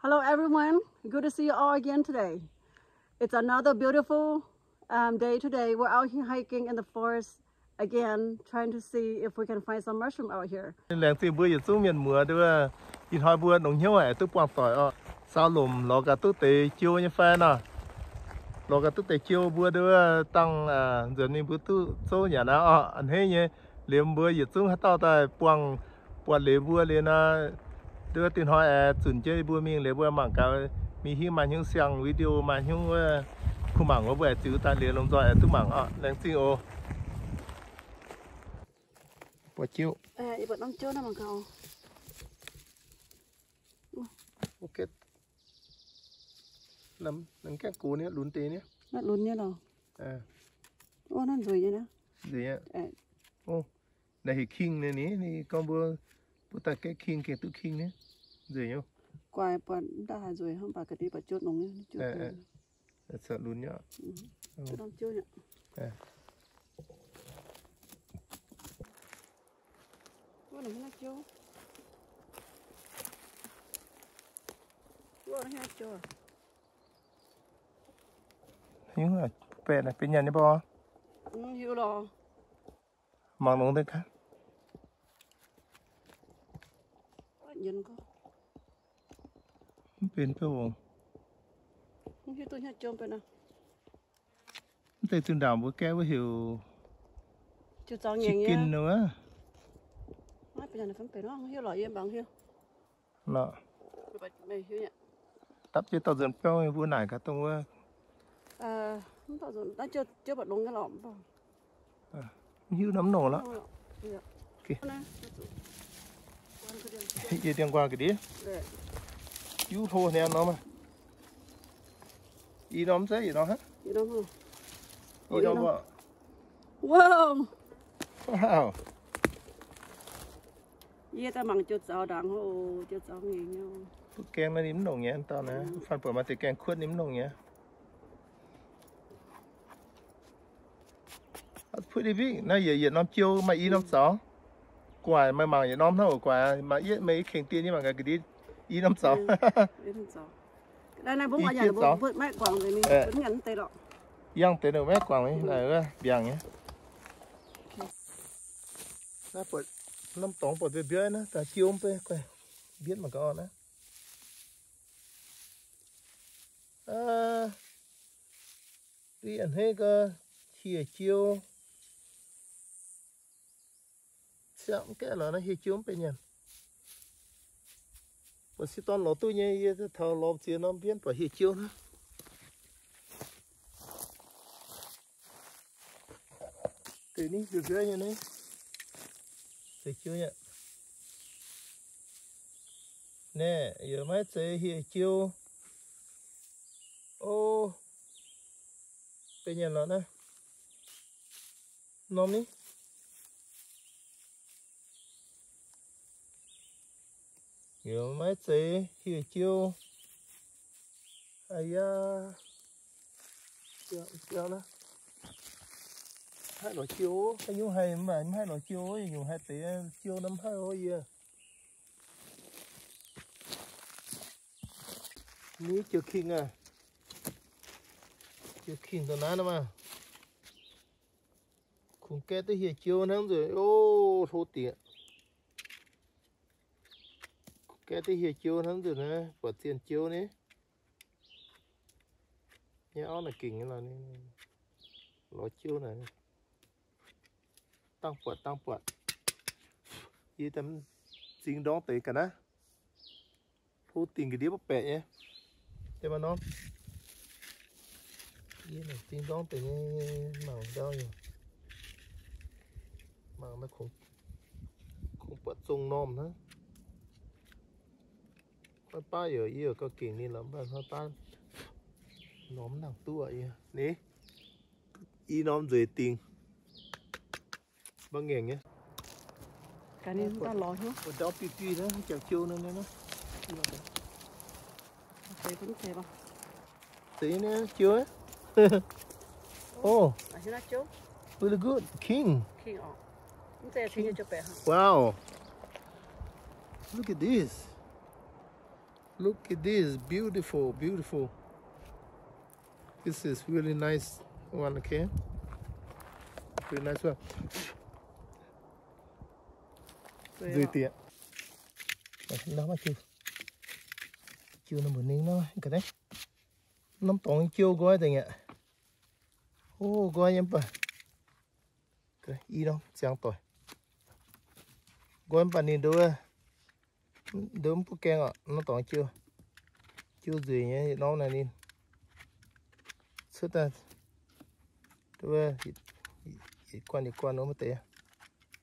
Hello, everyone. Good to see you all again today. It's another beautiful, um, day today. We're out here hiking in the forest again, trying to see if we can find some mushroom out here. Laengz zingh mbuo yietc zungv mienh muoz nduov, ih hnoi mbuo longc hnyouv aengx duqv buangh doic oc. Saau lomc lorz gaax duqv deix jiou nyei fai nor. Lorz gaax duqv deix jiou mbuo nduov dangh, aa, nzuonx mingh mbuo duqv zouv nyanc aqv oc. A'hneiv nyei, liemh mbuo yietc zungv haaix dauh daaih buangh buatc liuz mbuo liuz nor, nduov dingh hnoi aengx zunc jienv mbuo mingh liuz mbuo mangc gaax mingh hingv maaih hnyouv siang video maaih hnyouv wuov kuh mangc wuov mbuo aengx ziux daaih liuz lomh nzoih aengx duqv mangc oc. Laengz zingh oc. Buatc jiouv. Yie buatc norm jiouv naaiv mangc gaax. Gaengh gox nyei, lunx deix nyei. Naaiv lunx nyei lorqc. Naaiv nzueic nyei naaiv. Nzueic nyei. Naaiv heuc king nyei ni, ninh gorngv mbuo, mbuo daaih gaeqv king, gengh duqv king nyei. Nzueic nyei. Guaix buatc ndaaih haaix nzueic hnangv, mv baac ga'ndiev buatc jiouv nongx nyei. Lunx nyei. Baeqc naaic benx nyanc nyei mbuo. Mangc longx deix gaax. Mv benx bouh. Mv deix zinh ndaangc mbuo gaeqv wuov heuc chicken wuov. Dapv jienv dauh nzuonx biauv mbuo naaic gaax dongh wuov. Mv hiuv norm nongc lorqc. Yie ndiangx-nquaah ga'ndiev. Juv hlo hnyangx norm. I norm zaiv yietc norm hnangv. I norm. Yie daaih mangc jiu zaux ndaangc, jiu zaux ngengh nyei. Gaeng naaiv ninh mv nongc nyei, dauh naaiv faan buatc maaih deix gaeng kuotv ninh mv nongc nyei. Pretty big. Naaiv yietc, yietc norm jiou maaih i norm zaux. Guaaic, meih mangc yietc norm hnangv oc guaaic. Maaih yietv meih i kengx dien nyei mangc gaax ga'ndiev i norm zaux. I jiez zaux. Yangh deix ninh maiv guangc, naaiv mbiaangc nyei. Naaiv buatc norm dorngx buatc mbiauz mbiauz naaiv, daaih jiou mv bei guaih mbienv mangc gaax orqc naaiv. Aa, ndui a'hneiv gau, hieh jiou. Ciangv mv gaeqv lorz naaiv hieh jiou mv benx nyanc. Buatc se dorn lorz duqv nyei, yie taux lorz ziex norm mbienv buatc hieh jiou hnangv. Deix ninh mbiauz mbiauz nyei naaiv. Zeiz jiou nyei. Naaiv yaac maiv zeiz hieh jiou. O, benx nyanc lorz naaiv. Norm ni. Yaac maiv zeiz hieh jiou. Aa yaa, biauv naaiv. Haih lorz jiou, haaix nyungc haih mv baac mv haih lorz jiou, nyungc haih deix jiou norm haih o yie. Ni jiou king aa. Jiou king da'naaiv maah. Kungx gaeqv duqv hieh jiou hnangv nzunc, o, hlo dieqc. Kungx gaeqv duqv hieh jiou hnangv nzunc naaiv, buatc zienh jiou ni. Nyei auv naaic gengh nyei lorz, lorz jiou naaic. Dangh buatc, dangh buatc. Yie zingh ndorm deix ga'naaiv. Hlo dingc ga'ndiev mv baeqc nyei. Deix maaih norm. Yie zingh ndorm deix nyei mangc ndau nyei. Mangc naaiv kungx buatc zong normh hnangv. Maiv baav yaac yie gauh gengh ninh lorqc, mv baac maiv baav norm nangc duqv yie. Ni, i norm nzueic dingc. Maiv ngaengc nyei. Gaax ninh daaih lorz hnyouv. Wuov ndau biuv biuv naaiv, jangx jiou naaiv. Zeiz nyei jiou. Oh, really good. King. Wow. Look at this. Look at this, beautiful, beautiful. This is really nice one, okay? Really nice one. Nzuih dieqc. Nor maiv jiu. Jiu nor mbuoqc ningv nor, ga'naaiv. Norm dorngx jiu nqoi deix aqv. O, nqoi nyei mv baac. I norm ziangx doic. Nqoi mv baac ninh nduov, nduov mv butv gaengh oc, norm dorngx jiu. Jiu nzueic nyei, norm naaic ninh cuotv daaih, nduov, yietc guanh yietc guanh wuov maaih deix,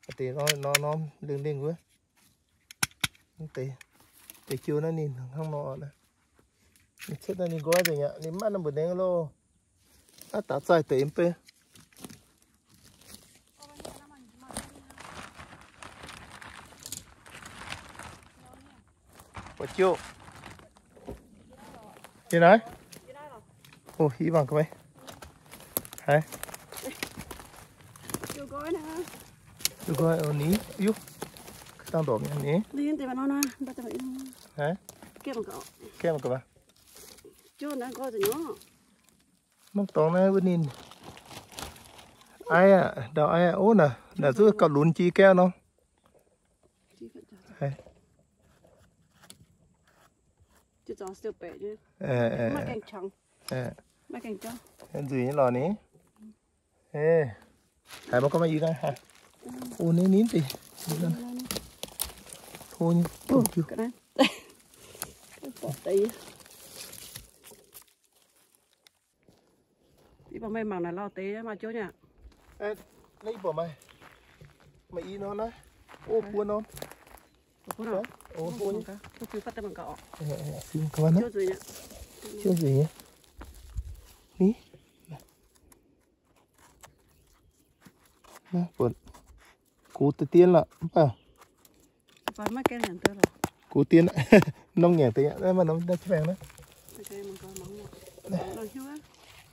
maaih deix norm norm lengh lengh wuov. Deix, deix jiu naaiv ninh hnangv nor naaiv. Ninh cuotv daaih ninh nqoi nzengc aqv, ninh maiv maaih mbu'ndongx loh. Aav daaih zaih deix mv bei. Buatc jiu. Yie naaiv? O, yie mangc gaax meih. Haiz. Yie nqoi, o, ni, yuv. Dangh ndorpc nyei ni. Haiz. Gaeqv mangc gaax. Norm dorngx naaiv wuov ninh. Aiv aqv, ndau aiv aqv. O, naaic, naaic zuqc gauh lunx jiex gaeqv nor. Nzueic nyei lorqc ni. Haiz maiv gorngv maiv i naaiv haiz. O, ni, ni deix. Hlo nyei, domh jiu. Yie buatc meih mangc naaic lauh deix maaih jiu nyei. Naaiv yie buatc meih, meih i norm naaiv. O, buo norm. Jiu nzueic nyei. Ni. Naaiv buatc gux deix dien lorqc, mv baac gux dien, norm ngaengc deix aqv, maaih norm daaih jienv maengx naaiv.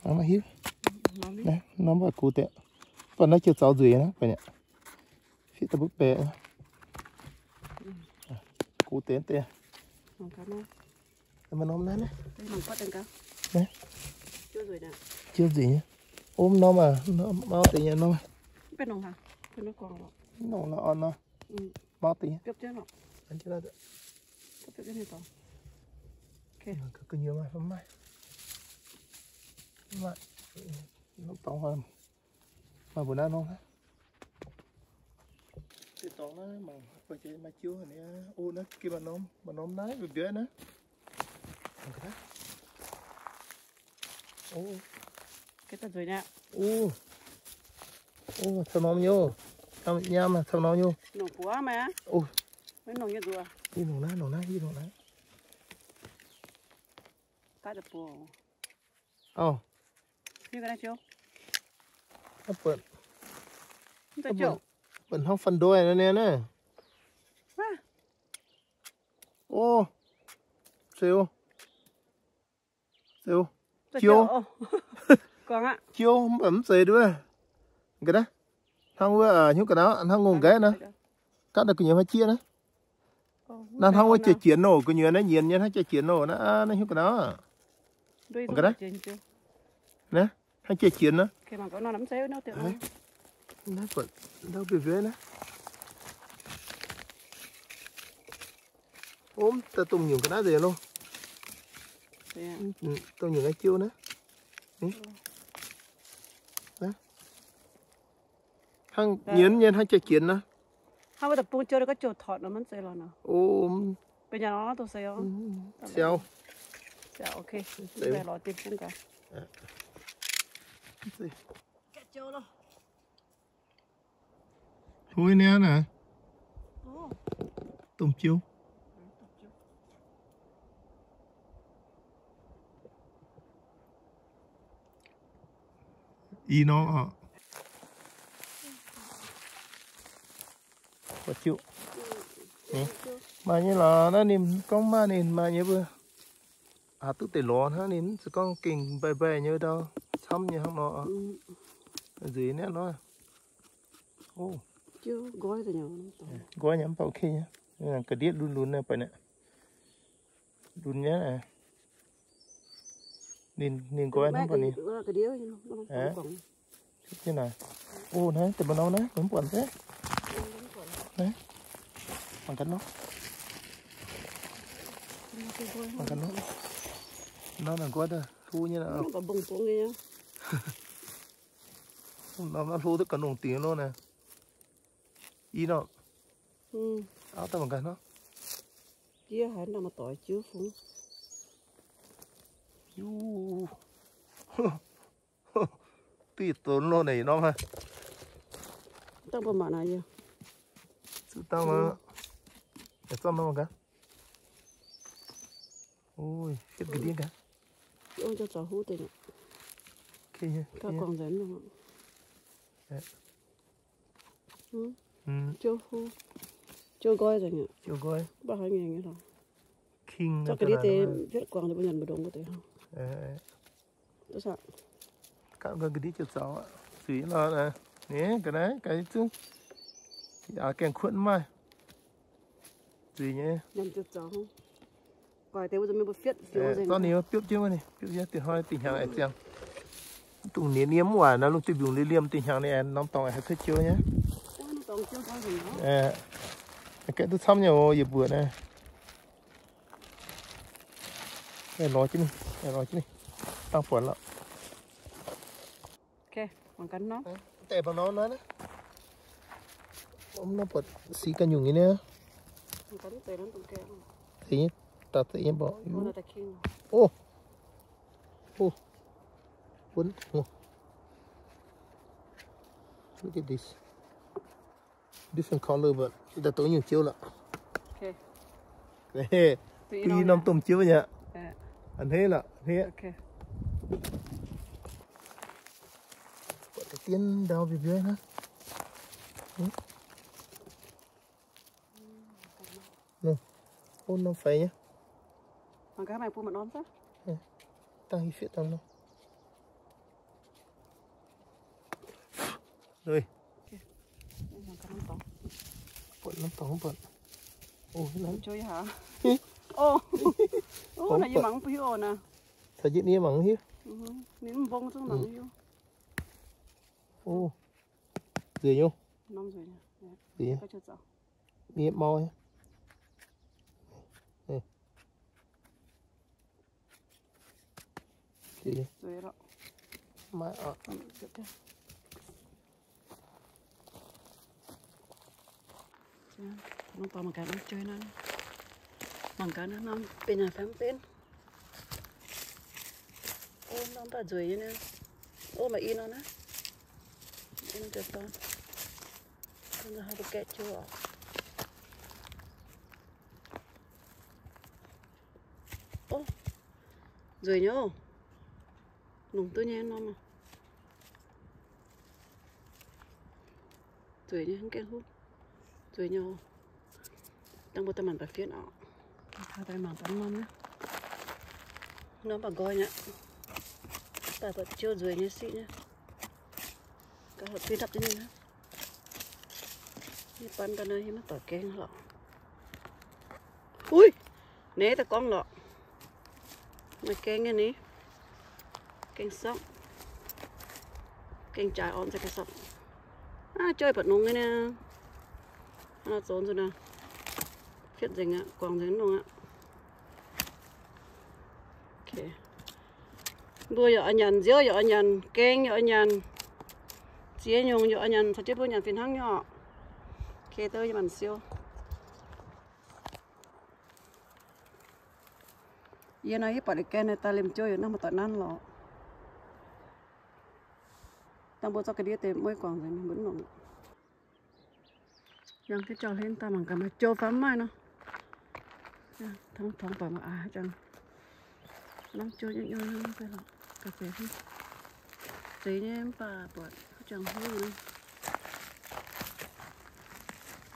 Mangc maiv hiuv. Naaiv, norm mv baac gux deix, mv baac naaiv jiu zaux nzueic naaiv, baac nyei. Fiev daaih mbuo baeqc. Gux deix deix. Maaih norm naaiv. Jiu nzueic nyei. O, norm aac, mau deix nyei norm. Nongc naaiv orn nor. Mau deix nyei. Gu'nyuoz maaih, maaih. Norm dorngx maaih mbuo naaiv norm. Deix dorngx naaiv mangc, maaih jiu ni. O, naaiv gengh maaih norm, maaih norm naaiv mbiauz naaiv. O, o, caux norm nyei. Nyaam, nyaam, caux norm nyei. O, nongc naaiv, nongc naaiv, nongc naaiv. Auv. Mv baac hnangv fan ndoih nor niaa. O, ziouc, ziouc, jiu, jiu, mv baac mv zeiz nduov. Ga'naaiv, hnangv wuov, hnyouv ga'naaiv, hnangv ngongh nqaeqv naaiv. Gaatv daaih gu'nyuoz haaix jieqv naaiv. Naaiv hnangv wuov jiex jienv nor, gu'nyuoz naaiv nyienz nyei hnangv jiex jienv nor naaiv, naaiv hnyouv ga'naaiv. Ga'naaiv, hnangv jiex jienv naaiv. Naaiv buatc ndau mbiauz mbiauz naaiv. Om daaih domh nyungc ga'naaiv nzengc loh. Domh nyungc naaiv jiu naaiv. Hnangv nyienz nyei hnangv jiex jienv naaiv. Hnangv wuov da'bung jiu, gorngv jiu tortc nor maiv zeiz lorqc nor. Siaaux. Hui niaa naaic. Domh jiu. Ih nor oc. Maaih nyei lorqc, naaiv ninh gorngv maaih ninh maaih nyei mbuo. Aav duqv deix lorz hnangv ninh, se gorngv gengh mbaih mbaih nyei ndau, camv nyei hnangv nor. Nzueic naaiv nor. Nqoi nyei mv baac okay nyei. Ga'ndiev lunx lunx naaiv baac naaiv. Lunx nyei. Ninh, ninh nqoi hnangv mv baac ninh. Ov, naaiv deix mbuo norm naaiv mv buatc deix. Naaiv, mangc gaax nor. Mangc gaax nor. Nor naaic nqoi daaih hlo nyei. Norm naaiv hlo duqv ga'nungc dingc lo naaic. I nor. Auv daaih mangc gaax nor. Jiex haaix nor maaih doix jiuv fungx. Yuv. Duqv yietc donx loh naaic norm haic. Dangh mbuo mangc naaic yie. Zuqc dangh mangc. Yaac zorqv norm gaax. Oi, fietv ga'ndiev gaax. Ong jauv zaux huv deix. Gauh guangc nzengc. Jiouv huv. Jiouv nqoi nzengc aqv. Jiouv nqoi. Mv baac haaix ngaengc nyei lorqc. King zorqv ga'ndiev deix fietv guangc deix mbuo nyanc mbu'ndongx wuov deix. Gapv nqoi ga'ndiev jiu zaux aqv. Zuiz nor, ninh ga'naaiv ga'naaiv zungv yaac gaengh kuotv mv maaih. Zuiz nyei. Zorqv ninh biopv jienv wuov, ninh biopv jienv dingc hnoi dingc hnyangx aengx ziangh. Mv dungx nyiemz nyiemz waaic nor, lungh duih mbiungc liemh liemh dingc hnyangx ninh aengx norm dorngx aengx haih cuotv jiouv nyei. Gaeqv duqv camv nyei oc, yie mbuoqc naaiv. Lorz jienv mingh, lorz jienv mingh. Dangh buatc lorqc. Deix baac norm naaiv, mv norm buatc sic ganh nyungc nyei niaa. Deix nyei, daaih deix nyei mborqc. O, o, bun, look at this. Different color, but daaih douz nyungc jiouv lorqc. Duqv i norm domh jiouv nyei aqv. A'hneiv lorq, a'hneiv. Buatc deix dien ndau mbiuv mbiuv hnangv. Norm faix nyei. Dangh hiuv fiev dangh nor. Buatc norm dorngx buatc. Caux jienv nie mangc hiuv. Nzueic nyei. Nie mau. Mangc gaax norm joi naaiv, mangc gaax naaiv norm benx haaix famv benv. Ov, norm mv baac nzueic nyei naaiv. Ov, maaih i norm naaiv. Ov, norm joi dorn. Norm haaix gaeqv jiouv oc. Ov, nzueic nyei oc. Longc duqv nyei norm. Nzueic nyei, mv gaengh huv. Nzueic nyei oc. Dangh mbuo daaih mangc daaih fienv oc. Daaih mangc daaih norm naaiv. Norm baac nqoi nyei. Daaih buatc jiouv nzueic nyei siqv nyei. Gaax duqv ndapv jienv nyei naaiv. Yie ban daaih naaiv yie maiv doic gaeng lorqc. Uix, naaiv daaih gorngv lorqc. Maaih gaeng nyei ni. Gaeng sortv. Gaeng jaaix orn za'gengh sortv. Aav, joih buatc nongx nyei niaa. Hnangv nor zoux nzunc naaiv. Fietv nzengc aqv, guangc nzengc nongx aqv. Mbuo yaac oix nyanc, nziouv yaac oix nyanc, gaeng yaac oix nyanc, ziex nyungc yaac oix nyanc, caux jienv mbuo nyanc fih hnangv nyei oc. Yie nor yie buatc liuz gaeng naaiv daaih liemh jiouv yaac nangh maaih doic nanv lorqc. Dangh mbuo zorqv ga'ndiev deix mueiv guangc nzengc mbuo mv nongc. Yangh jienv jauv-hlen daaih mangc gaax maaih jiouv fai mv maaih nor. Tongx buatc maaih aax jangx. Norm jiouv nyei nyei, zeiz nyei mv baac buatc jangx huv nyei.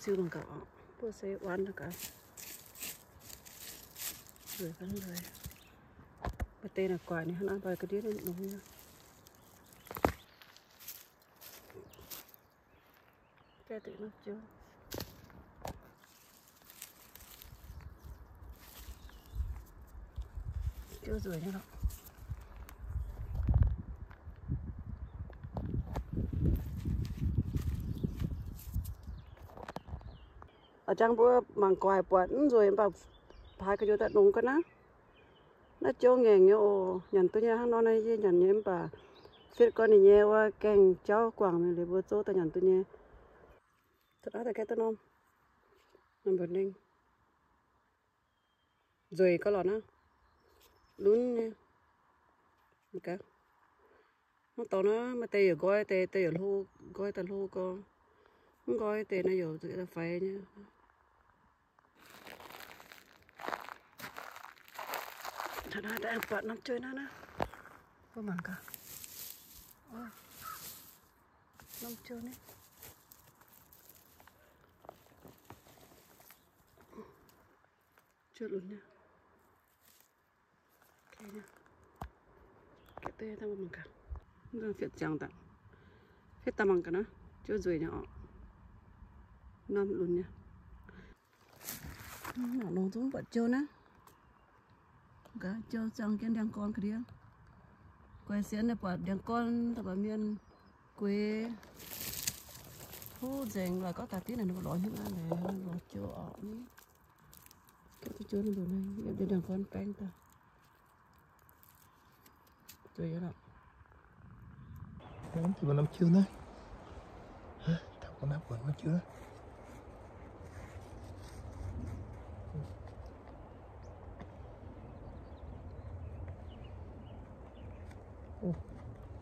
Ziux mangc gaax oc, mbuo se waanc gaax. Nzueic fai mv nzueic? Maaih deix naaic guaaic ninh hnangv naaiv mbuo ga'ndiev nongx nyei. Gaeqv deix norm jiouv. Nzueic nyei lorqc. A'jang mbuo mangc gu'nguaaic buatc mv nzueic mv baac haaix ga'nyouz daaih nongx ga'naaiv. Naaiv jou ngaengc nyei oc. Nyanc duqv nyei hnangv nor naaiv yie nyanc nyei mv baac fietv gorn ninh nyei wuov gaengh jauv guangc mingh liuz mbuo zouv daaih nyanc duqv nyei. Taux naaiv daaih gaeqv duqv norm, norm mbuo nengh. Nzueic gauh lorqc naaiv. Lunx nyei. Mv dorngx naaiv maaih deix yaac nqoi deix, deix yaac hlo, nqoi daaih hlo gau. Mv nqoi deix naaiv yaac faix nyei. Taux naaiv daaih buatc norm joi naaiv naaiv. Mbuo mangc gaax. Norm joi naaiv. Joi lunx nyei. Fietv daaih mangc gaax. Fietv daaih mangc gaax naaiv. Joi nzueic nyei orqc. Norm lunx nyei. Mangc longx zungv buatc joi naaiv. Gaax joi ziangh jienv ndiangx-gorn ga'ndiev. Guaix sienx naaiv buatc ndiangx-gorn daaih buatc mienh gueix. Huv nzengc lorqc, gorngv daaih div naaic ninh mbuo lorz hnyouv naaiv, lorz joi orqc ni. Gaeqv duqv joi ninh mbuo naaiv, yiem ndiangx-gorn baeng daaih. Zueiz nyei lorqc. Mv baac norm jiu naaiv. Taux ga'naaiv buatc norm jiu naaiv.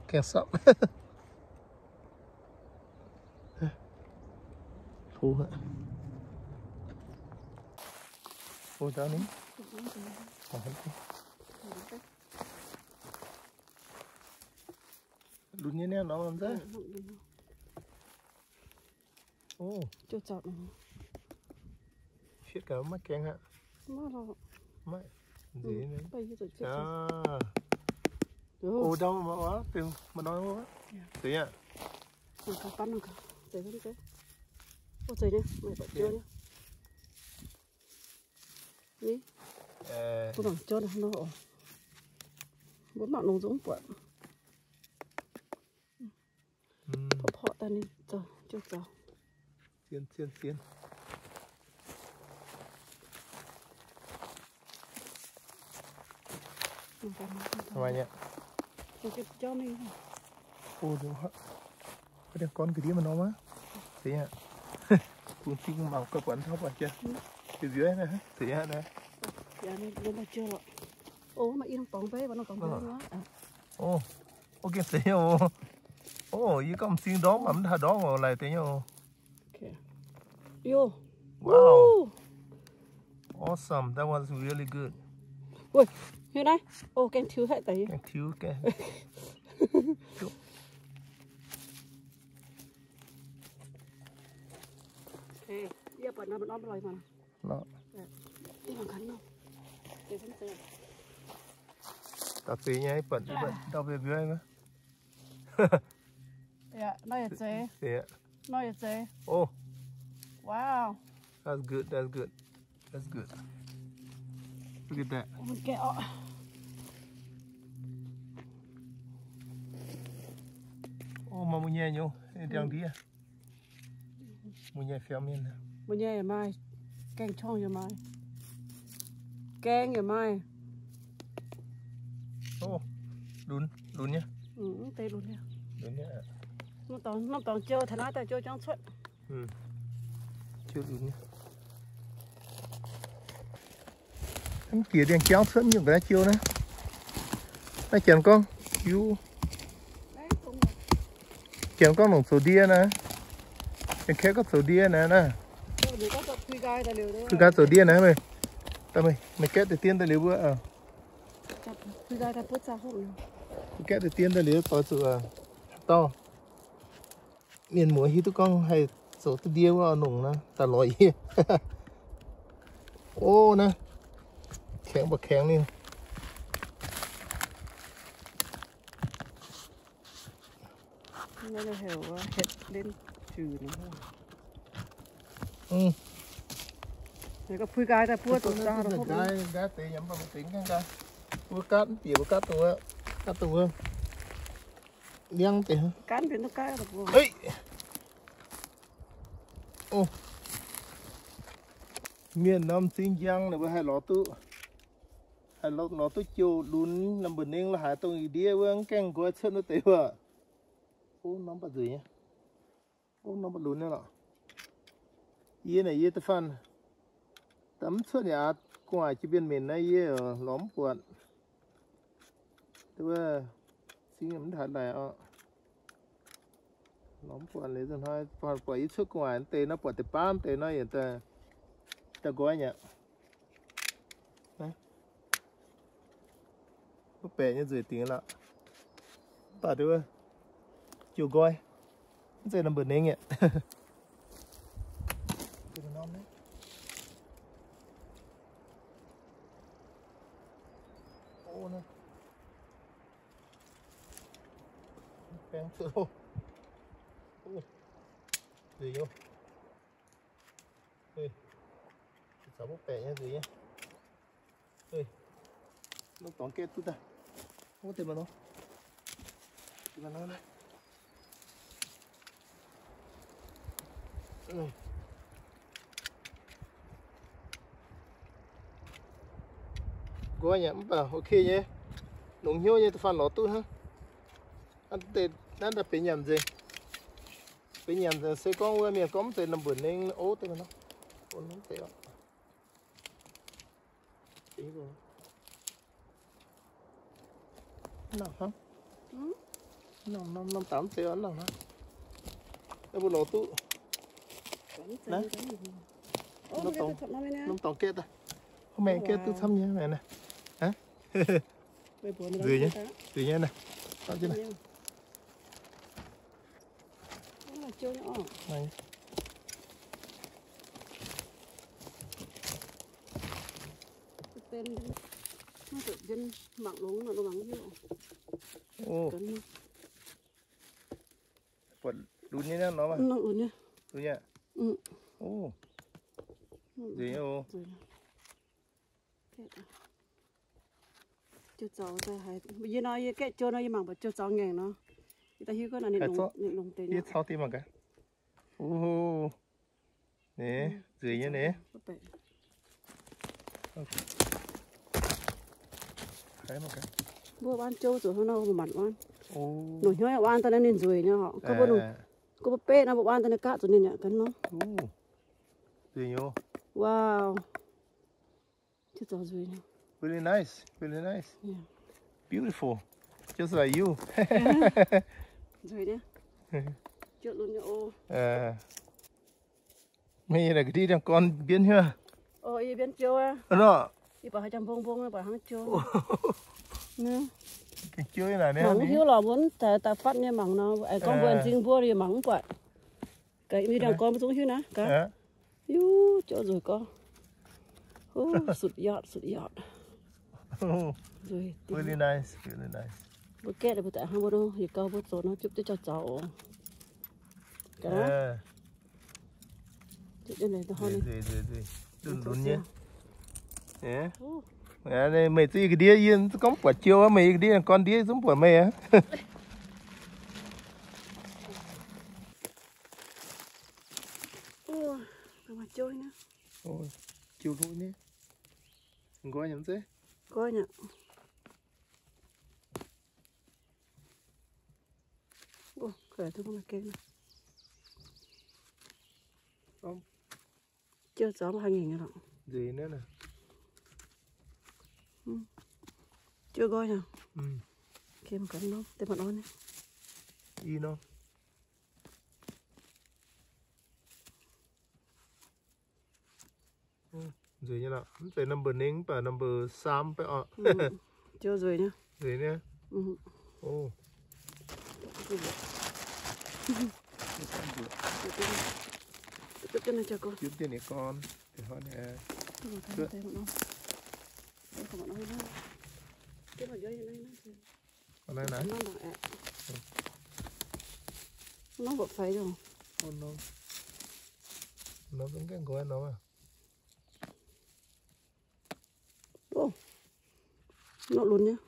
Gaengh sapv. Hlo aqv. Hlo ndau ni. Lunx nyei niaa nor mv zeiz. Ov. Fietv gaax maiv gaeng aqv. Maiv. Nziex. Ov, ndau maiv nor. Zeiz aqv. Ni, mbuo mangc joi nor, mbuo mangc longx nzunc mv buatc. Porv porv daaih ninh zoux, jiu zoux. Zien, zien, zien. Mangc gaax, mangc gaax. Jauv mingh. Ov, ndiangx-gorn ga'ndiev maaih norm aqv. Zeiz aqv. Bun cing mangc gaax buatc taux buatc jiex. Nziouv nziouv naaiv, zeiz aqv naaiv. Ov, maaih i norm dorngx mbei, norm dorngx mbei. Ov, gengh zeiz nyei oc. Ov, yie gorngv m'zing ndorm, mv haih ndorm oc, laaix deix nyei oc. Wow. Awesome. That was really good. Ov, gaengh tiux haic deix. Gaengh tiux, gaengh. Taux deix nyei, buatc ndau mbiauz mbiauz. Yaac, nor yaac zeiz. Yaac. Nor yaac zeiz. Oh. Wow. That's good, that's good. That's good. Look at that. Oh, maaih mbuo nyei nyei, ndiangx-ndiev. Mbuo nyei fiauv mienh. Mbuo nyei yaac maaih. Gaeng qorngv yaac maaih. Gaeng yaac maaih. Ov, lunx, lunx nyei. Mv deix lunx nyei. Lunx nyei. Norm dorngx, norm dorngx jiu taux naaiv daaih jiu jangv cuotv. Jiu lunx nyei. Mv bieqc ndiangx-jauv cuotv nyungc ga'naaiv jiu naaiv. Naaiv janx gorngv, janx gorngv longc zoux ndie naaiv. Janx-kaeqv gorngv zoux ndie naaiv naaiv. Pui nqaai zoux ndie naaiv meih. Meih gaeqv deix dien daaih liuz mbuo. Gaeqv deix dien daaih liuz doix zuqc dauh mienh muoz hiuv duqv gorngv haih zoux duqv ndie wuov nongc naaiv daaih lorz yie. Ov, naaiv kaengx mbuo kaengx ninh. Pui nqaai daaih buov zoux zaah. Wuov gaatv bieqc wuov gaatv dongh wuov, gaatv dongh wuov liangv deix. Mienh norm zing njang ninh mbuo haih lorz duqv, haih lorz duqv jouh lunx number nine la'haaix dongh ih ndiev wuov mv gaengh nqoi cuotv wuov deix wuov. O, norm baac nzueic nyei. O, norm baac lunx nyei lorqc. Yie naaic yie da'faanh daaih mv cuotv yaac gu'nguaaic jiex mbienv menc naaiv yie lorz mv buatc. Wuov zingv mv haaix laaic oc. Lorz mv buatc liuz hnoi buatc yie cuotv gu'nguaaic deix nor, buatc deix baav deix nor yaac daaih nqoi nyei. Mv baeqc nyei nzueic dingc lorqc. Mv baac jiu nqoi, mv zeiz number nine aqv. Caux mv baeqc nyei nzueic nyei. Nongx dorngx gaeqv duqv daaih. Wuov deix maaih nor. Nqoi yaac mv baac ok nyei. Longx hnyouv nyei da'faanh lorz duqv hnangv. Naaiv daaih benx nyanc nzengc. Benx nyanc nzengc se gorngv wuov mienh gorngv mv zeiz number nine ov deix maaih nor. Nongx deix oc. Nangh hnangv. Nangh norm norm daux mv zeiz oc, nangh hnangv. Mbuo lorz duqv. Naaiv, norm dorngx gaeqv daaih. Ov, maengx gaeqv duqv camv nyei maengx naaiv. Nzueic nyei, nzueic nyei naaiv. Buatc lunx nyei nor, lunx nyei. Nzueic nyei oc. Jiu zaux daaih haiz, yie nor, yie gaeqv jiu nor, yie mangc buatc jiu zaux ngaengc nor. Yie daaih hiuv gorngv ninh longx deix. Yie caux deix mangc gaax. Ninh nzueic nyei ninh. Mbuo waan jiu zuqc hnangv nor manc waan. Longc hnyouv waan daaih naaiv ninh nzueic nyei oc. Gorngv mbuo, gorngv mbuo beqv nor, mbuo waan daaih naaiv gaatv zuqc ninh yaac gan nor. Wow. Really nice, really nice. Yeah. Beautiful. Just like you. Nzueic nyei. Jiu lunx nyei oc. Meih naaic ga'ndiev ndiangx-gorn mbienv hiuv. Yie mbienv jiu aqv. Nor. Yie buatc haaix jangx mbong mbong, buatc hnangv jiu. Gengh jiu naaic. Mangc mv hiuv lorqc, mbuo daaih fatv nyei mangc nor, aengx gorngv mbuo nzing mbuo yie mangc mv buatc. Gaax, yie mbienv ndiangx-gorn mbuo zungv hiuv naaiv gaax. Yuv, jiu nzueic gorngv. สุดยอด สุดยอด. Nzueic. Really nice, really nice. Mbuo gaeqv mbuo daaih hnangv mbuo nor, yietc gauh mbuo zoux nor, jupv jienv jauv zaux oc. Lunx nyei. Meih zuqc yie ga'ndiev, yie gorngv buatc jiu, meih yie ga'ndiev gorn ndiev zungv buatc meih aqv. Jiu hlo nyei. Nqoi nyei mv zeiz? Nqoi nyei. Jiu zaux mv haih ngaengc nyei lorqc. Nzueic naaiv. Jiu nqoi nyei. Kem gaax nor, deix mv orn nyei. Ih nor. Nzueic nyei lorqc. Mv zeiz number nine, mv baac number สาม baeqv oc. Jiu nzueic nyei. Nzueic nyei. Jupv jienv ninh gorn. Nor mbuo faix dongh. Nor zungv gaengh nqoi nor. Nor lunx nyei.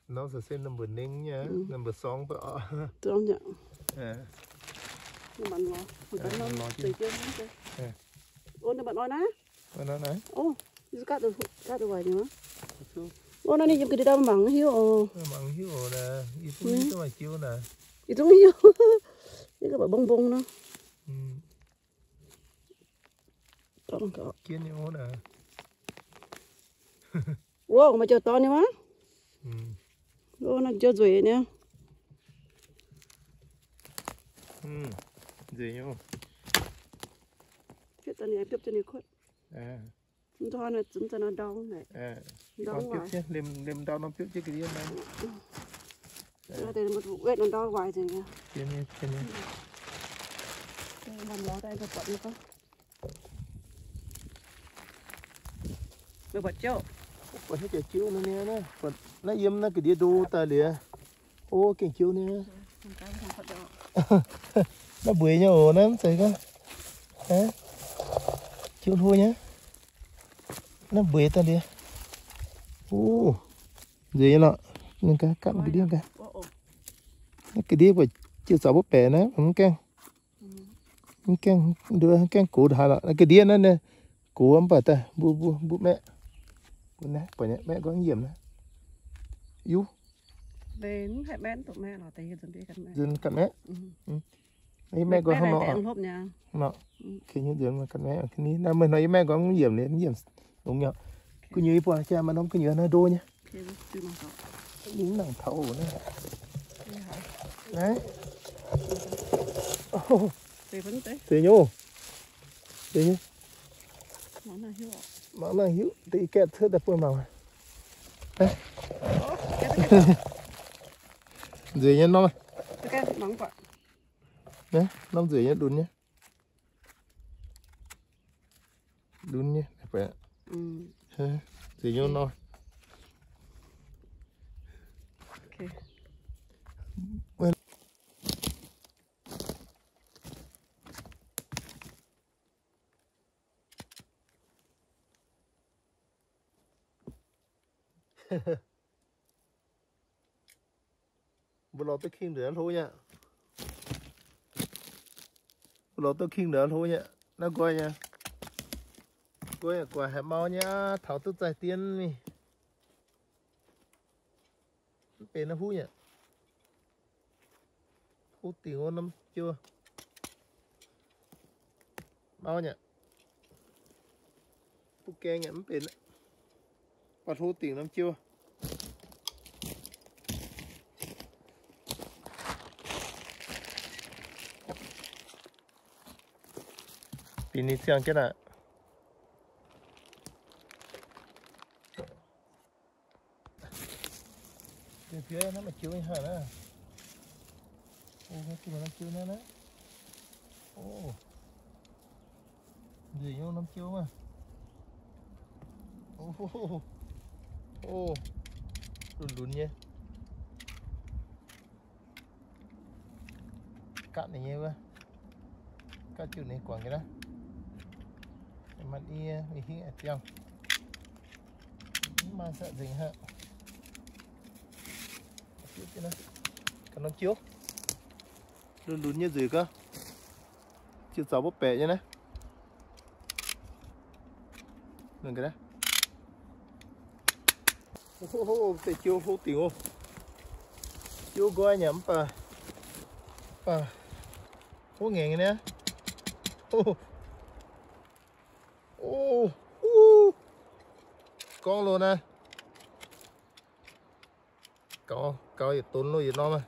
Nor se number nengh nyei, number song baac oc. Song nyei. Ov, ninh mbuo nor naaiv. Ov, ninh mbuo nor naaiv. Ov, ninh yiem ga'ndiev ndau mangc hiuv oc. Mangc hiuv oc naaiv. Yie zungv hiuv. Yie ga'mbaac mbong mbong nor. Wuov, maaih joux dorn nyei wuov. Wuov, naaiv joux nzueic nyei. Biopv daaih ninh, biopv jienv ninh kuotv. Ndau naaiv zunc daaih ndau naaic. Ndau biopv jienv, liemh ndau nor biopv jienv ga'ndiev naaiv. Wetv ndau waaic nzengc. Buatc jiouv, buatc haaix jaax jiouv nyei, naaiv yiem naaiv ga'ndiev ndo daaih liuz. O, gengh jiouv nyei. Naaiv mbueiz nyei oc, naaiv mv zeiz ga'ndiev. Jiouv hlo nyei. Naaiv mbueiz daaih liuz. O, nzueic nyei lorqc. Ninh ganh gapv ga'ndiev ganh. Naaiv ga'ndiev buatc jiu zaux mbuov baeqc naaiv, mv gaengh, mv gaengh, mv gaengh gox haaix lorqc. Naaiv ga'ndiev naaiv, gox mv baac daaih mbuo, mbuo, mbuo maeqv. Mbuo naaiv, buatc maeqv gorngv yiemc naaiv. Yuv. Nzunc ganh maeqv. Maeqv gorngv hnangv nor. Naaiv meih hnoi yie maeqv gorngv mv yiemc liuz, mv yiemc longx nyei. Gu'nyuoz yie buatc jaa maaih norm gu'nyuoz naaiv ndo nyei. Ninh mv nangc taux oc naaiv. Naaiv. Deix nyei. Deix nyei. Mangc naaiv hiuv, deix gaeqv cuotv daaih bun mangc. Nzueic nyei norm. Naaiv norm nzueic nyei, lunx nyei. Lunx nyei. Nzueic nyei norm. Mbuo lorz duqv king ndeic hlo nyei. Mbuo lorz duqv king ndeic hlo nyei. Naaiv nqoi nyei. Nqoi nyei guaax haic mau nyei aqv, taux duqv zaih dien mingh. Mv benx naaiv huv nyei. Huv dingc wuov norm jiu. Mau nyei. Butv gaeng nyei mv benx. Baac huv dingc norm jiu. Bieqc ninh ziangh jienv aqv. Deix fiev naaiv maaih jiu nyei hnangv naaiv. O, maaih jiu naaiv, jiu naaiv naaiv. O, nzueic nyei norm jiu maah. O, o, lunx lunx nyei. Gatv ninh nyei wuov. Gatv jiu ninh guangc ga'naaiv. Maaih i, i hingv a'jangh. Mv maaih nsatv nzengc hnangv. Ga'norm jiu. Lunx lunx nyei nzueic gaax. Jiu zaux mbuov baeqc nyei naaiv. Deix jiu hlo dingc oc. Jiu nqoi nyei mv baac, baac huv ngaengc nyei naaiv. O, o, gorngv loh naaiv. Gaux, gaux yietc donx loh yietc norm aqv.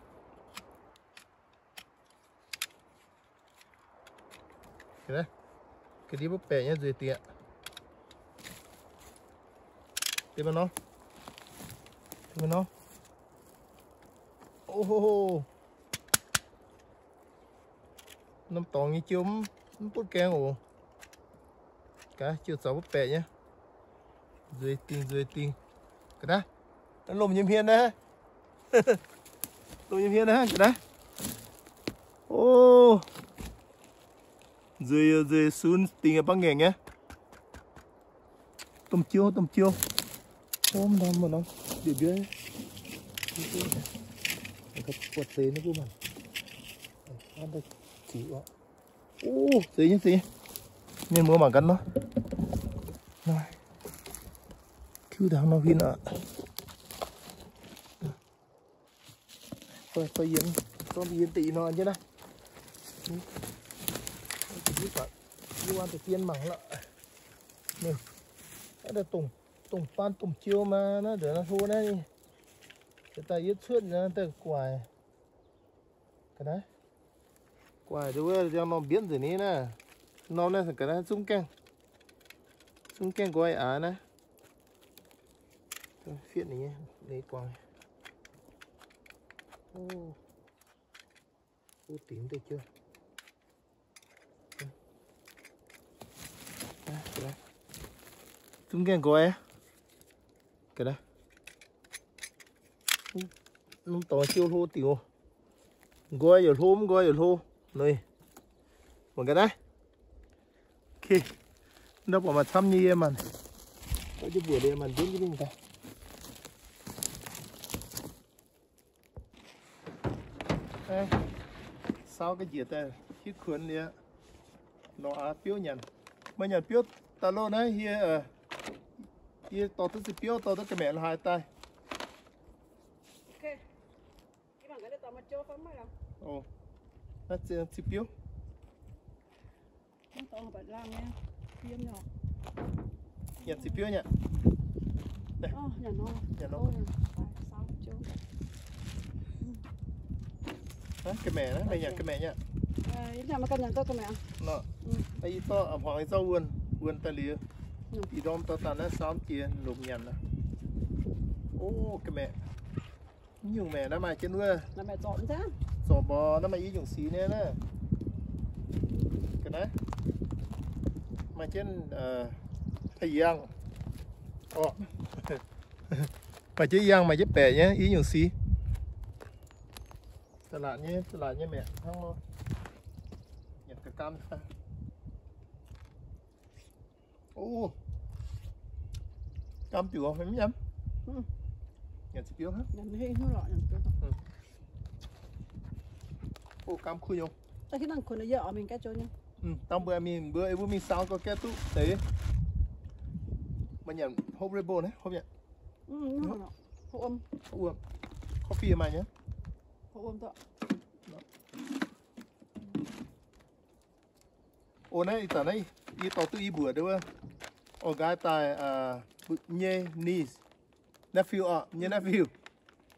Ga'ndiev mbuov baeqc nyei nzueic dingc aqv. Deix maaih norm. Deix maaih norm. O, norm dorngx nyei jiu mv butv gaeng oc. Gaax, jiu zaux mbuov baeqc nyei. Nzueic dingc, nzueic dingc. Ga'naaiv, lomh nyei hmien naaiv. Lomh nyei hmien naaiv, ga'naaiv. O, nzueic, nzueic sunx dingc aqv, bangv ngaengc nyei. Domh jiou, domh jiou. Ov, norm, norm, ndiev mbiouv. Buatc zeix naaiv mbuo mangc. Ov, zeix nyei, zeix nyei. Mienh muoz mangc gaax nor. Tiuv dangh nor huin aqv. Fai, fai yiem, zorqv yiem deix ih nor jienv naaiv. Yie waan deix dien mangc lorqc. Ninh, naaiv dongh, dongh baan domh jiou maah, naaiv nzunc naaiv hlo naaiv. Daaih yie cuotv naaiv daaih guaic. Ga'naaiv. Guaic nduov wuov ziangh norm mbienv nzengc ni naaiv. Norm naaiv ga'naaiv zungv gaengh, zungv gaengh nqoi aav naaiv. Fiev ninh nyei, ninh guangc. Ov, dingc deix jiouv. Zungv gaengh nqoi. Ga'naaiv. Norm dorngx jiouv hlo dingc oc. Nqoi yaac hlo, mv nqoi yaac hlo. Nui. Mangc ga'naaiv. Okay. Ndau buatc maaih camv nyei yie maanc. Gorngv jienv mbuox liuz maanc mbienv jienv mingh daaih. Saauv ga'njiec daaih hitv kuonx liuz. Nor aav biouv nyanc. Meih nyanc biouv daaih loh naaiv yie, yie dorh duqv ziex biouv, dorh duqv ga'maeqc la'haaix daaih. Naaiv ziex biouv. Nyanc ziex biouv nyei. Ga'maeqc naaiv, meih nyanc ga'maeqc nyei. Nor, yie zorqv, hmuangx yie zorqv wuonh, wuonh daaih liuz, ih ndorm dorh daaih naaiv saamv jiex lomc nyanc aqv. Ov, ga'maeqc. Mv nyungc maeqc naaiv maaih jienv wuov. Zorc mborx naaiv maaih i nyungc sic nyei naaiv. Ga'naaiv. Maaih jienv, maaih yangh. Orqc. Maaih jienv yangh, maaih jienv baeqc nyei i nyungc sic. Za'laatc nyei, za'laatc nyei maeqc hnangv nor. Nyanc ga'gamv fai. Ov, gamv diuc, mv nyanc. Nyanc ziex biouv hnangv. Ov, gamv kuv nyei. Dangh mbuo mingh, mbuo, mbuo mingh saau gau gaeqv duqv deix. Meih nyanc hopv Red Bull naaiv, hopv nyanc. Coffee maaih nyei. Ov, naaiv ih zanc naaiv yie dorh duqv i mbuoqc ndau wuov. Orv nqaai daaih nyei niece, nephew orqc, nyei nephew.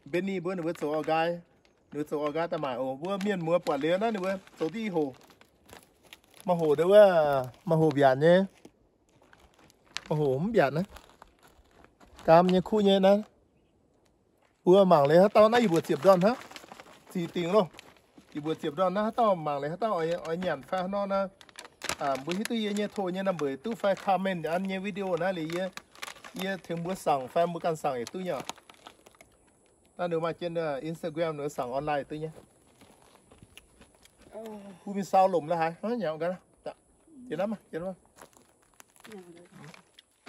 Benny mbuo ninh mbuo zoux orv nqaai, ninh mbuo zoux orv nqaai daaih maaic oc. Mbuo mienh muoz buatc liuz naaiv ninh mbuo zoux diuh i hoc. Maaih hoc ndau wuov, maaih hoc mbiaatc nyei, maaih hoc mv mbiaatc naaiv. Gaam nyei kuv nyei naaiv. Mbuo mangc liuz haaix dauh naaiv yie mbuox ziepc ndorn hnangv. Zic dingc loh. Yie mbuox ziepc ndorn naaiv haaix dauh mangc liuz haaix dauh oix nyanc fai haaix nor naaiv. Mbuo hiuv duqv yie nyei tho nyei number duqv fai comment an nyei video naaiv liuz yie, yie tengx mbuo saangc fai mbuo ganh saangc yietc duqv nyei. Naaiv ninh maaih jienv Instagram ninh saangc online duqv nyei. Mbuo mingh saau lomc la'haaix, nyanc gaax.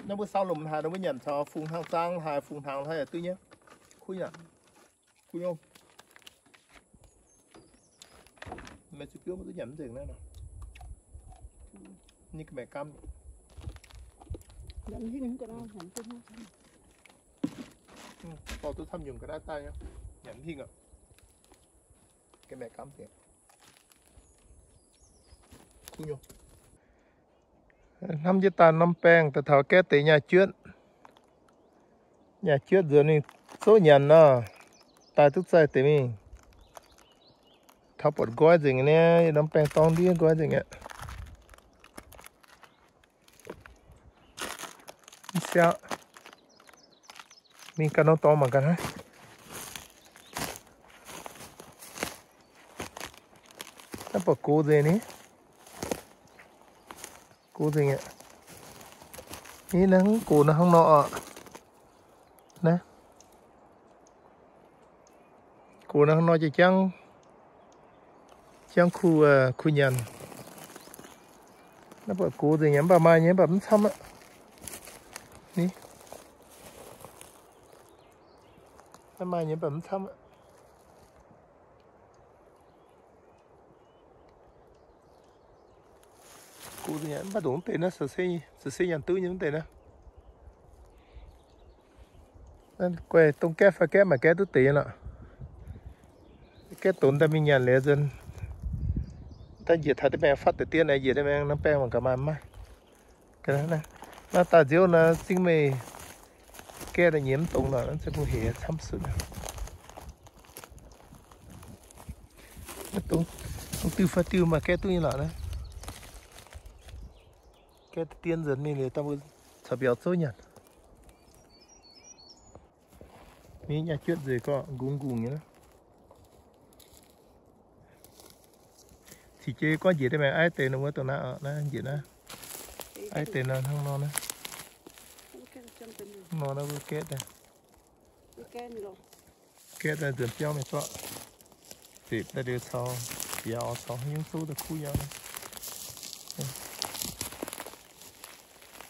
Naaiv mbuo saau lomc haaix, mbuo nyanc caux fungx hnaangx zaang haaix, fungx hnaangx haaix duqv nyei. Kuv nyei. Kuv nyei. Meih zuqc biouv maiv duqv nyanc mv nzengc naaiv nor. Nyei ga'maeqc gaam. Dorh duqv camv nyungc ga'naaiv daaih nyei. Nyanc mv hingh aqv. Ga'maeqc gaam deix. Kuv nyei. Hnamv jienv daaih norm baengh daaih taux gaeqv deix nyaah juotv. Nyaah juotv nzuonx mingh zouv nyanc nor, daaih duqv zaih deix mingh. Taux buatc nqoi nzengc nyei, norm baengh dorng ndiev nqoi nzengc aqv. Mv siaqv. Mingh ganh norm dorngx mangc gaax hnangv. Naaiv buatc gox nzengc ni. Gox nzengc aqv. Ni naaiv gox naaiv hnangv nor oc. Naaiv. Gox naaiv hnangv nor jiex jangv, jangv kuh, kuh nyanc. Naaiv buatc gox nzengc nyei, mv baac maaih nyei, mv baac mv camv aqv. Ni, maaih nyei mv baac mv camv. Guv nyanc mv baac ndongc mv deix naaiv, zoux se nyanc duqv nyei mv deix naaiv. Guaih dongh gaeqv fai gaeqv maaih gaeqv duqv deix nyei lorqc. Gaeqv donx daaih mingh nyanc liuz nzunc, daaih njiec taux deix maengx fatv deix dien, njiec deix maengx norm baengh mangc gaax maaih mv maaih. Naaiv daaih nziouv naaiv zingv meih gaeqv daaih nyei mv dongz lorqc, naaiv se mbuo hec camv sutv. Dongh diuh fai diuh maaih gaeqv duqv nyei lorqc naaiv. Gaeqv deix dien nzunc mingh liuz daaih mbuo caux mbiauz zouv nyanc. Ni nyaah juotv nzengc gorqv, ngungx ngungx nyei. Cingx jiex gorngv njiec deix maengx aiv deix nor, wuov dongh naaiv, naaiv njiec naaiv. Aiv deix nor hnangv nor naaiv. Nor naaiv mbuo gaeqv daaih. Gaeqv daaih nzuonx biauv mingh zorqv. Zepc daaih liuz caux biaux caux haaix nyungc zouv daaih kuv nyei naaiv.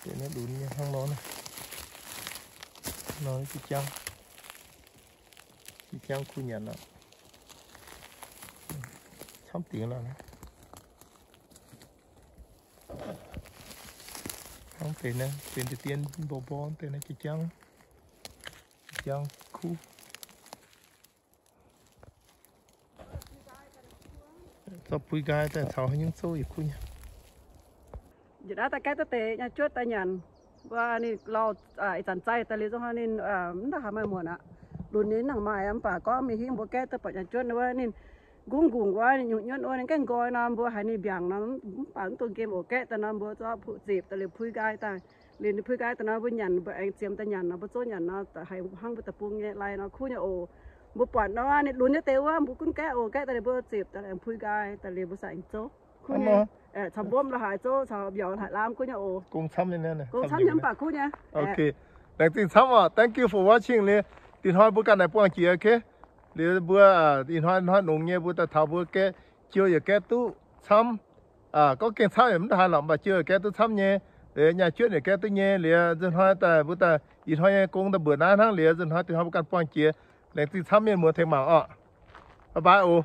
Deix naaiv lunx nyei hnangv nor naaiv. Nor jiv jangv. Jiv jangv kuv nyanc lorqc. Camv dingx lorqc naaiv. Hnangv deix naaiv benx deix dien mborqv mborqv deix naaiv jiv jangv. Jiv jangv kuv. Zorqv puix nqaai daaih caux haaix nyungc zouv yietc kuv nyei. Njiec naaiv daaih gaeqv duqv deix nyaah juotv daaih nyanc. Mbuo ninh lauh ih zanc zaih daaih liuz zungv ninh mv ndaaih haaix maaih muonc aqv. Lunx nyei nangc maaih aqv, mv baac gorngv mingh hingv mbuo gaeqv duqv buatc nyaah juotv wuov ninh nqungx nqungx wuov, ninh nyungc nyuotv wuov, ninh gaengh nqoi nor, mbuo haaix ninh mbiaangc nor, mv baac mv dungx nqemh oc. Gaeqv daaih nor mbuo zorqv puix zepc daaih liuz puix nqaai daaih. Liuz ninh puix nqaai daaih nor mbuo nyanc, mbuo aengx ziemx daaih nyanc nor, mbuo zouv nyanc nor, haiz hnangv mbuo deic-bung nyei lai nor kuv nyei oc. Mbuo buatc nor ninh lunx nyei deix wuov, mbuo gunv gaeqv oc. Gaeqv daaih liuz mbuo zepc daaih aengx puix nqaai daaih liuz mbuo sa aengx zouv kuv nyei. Caux mbopv la'haic zouv, caux mbiauz la'haic lamh kuv nyei oc. Gong camv nyei, gong camv nyei mv baac kuv nyei. Laengz zingh camv oc. Thank you for watching. Liuz dinh hnoi mbuo ganh naaic buangh jiex, okay. Liuz mbuo ih hnoi, hnoi longx nyei mbuo daaih taux mbuo gaeqv, jiou yaac gaeqv duqv camv. Gorngv gengh camv yaac mv haaix lorqc, mv baac jiou yaac gaeqv duqv camv nyei. Liuz nyaah juotv yaac gaeqv duqv nyei. Liuz nzunc hnoi daaih mbuo daaih ih hnoi nyei gong daaih mbuoqc naaiv hnangv. Liuz nzunc hnoi dinh hnoi mbuo ganh buangh jiex. Laengz zingh camv mienh muoz tengx mangc oc. Bye bye oc.